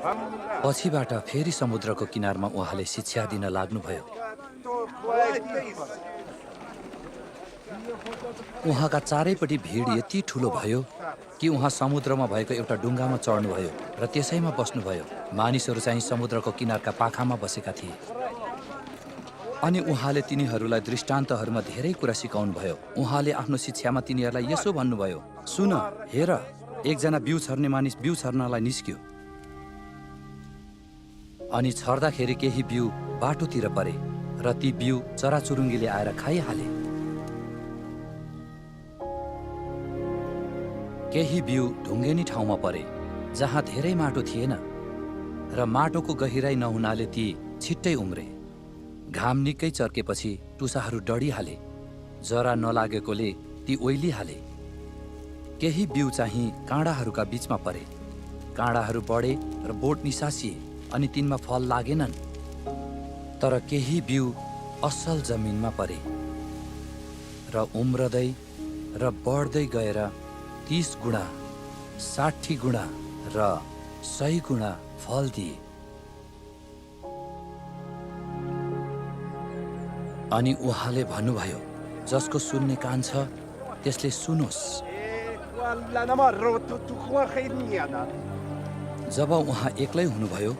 पछिबाट फेरि समुद्रको किनारमा उहाँले शिक्षा दिन लाग्नुभयो। उहाँका चारैपट्टि भिड यति ठुलो भयो कि उहाँ समुद्रमा भएको एउटा डुङ्गामा चढ्नुभयो र त्यसैमा बस्नुभयो। मानिसहरू चाहिँ समुद्रको किनारका पाखामा बसेका थिए। अनि उहाँले तिनीहरूलाई दृष्टान्तहरूमा धेरै कुरा सिकाउनुभयो। उहाँले आफ्नो शिक्षामा तिनीहरूलाई यसो भन्नुभयो, सुन, हेर, एकजना बिउ छर्ने मानिस बिउ छर्नलाई निस्क्यो। अनि छर्दाखेरि केही बिउ बाटोतिर परे र ती बिउ चराचुरुङ्गीले आएर खाइहाले। केही बिउ ढुङ्गेनी ठाउँमा परे जहाँ धेरै माटो थिएन र माटोको गहिराई नहुनाले ती छिट्टै उम्रे। घाम निकै चर्केपछि टुसाहरू डढिहाले, जरा नलागेकोले ती ओइलिहाले। केही बिउ चाहिँ काँडाहरूका बीचमा परे। काँडाहरू बढे र बोट निसासिए अनि तिनमा फल लागेनन्। तर केही बिउ असल जमिनमा परे र उम्रदै र बढ्दै गएर 30 गुणा, 60 गुणा र 100 गुणा फल दिए। अनि उहाँले भन्नुभयो, जसको सुन्ने कान छ त्यसले सुनोस्। जब उहाँ एक्लै हुनुभयो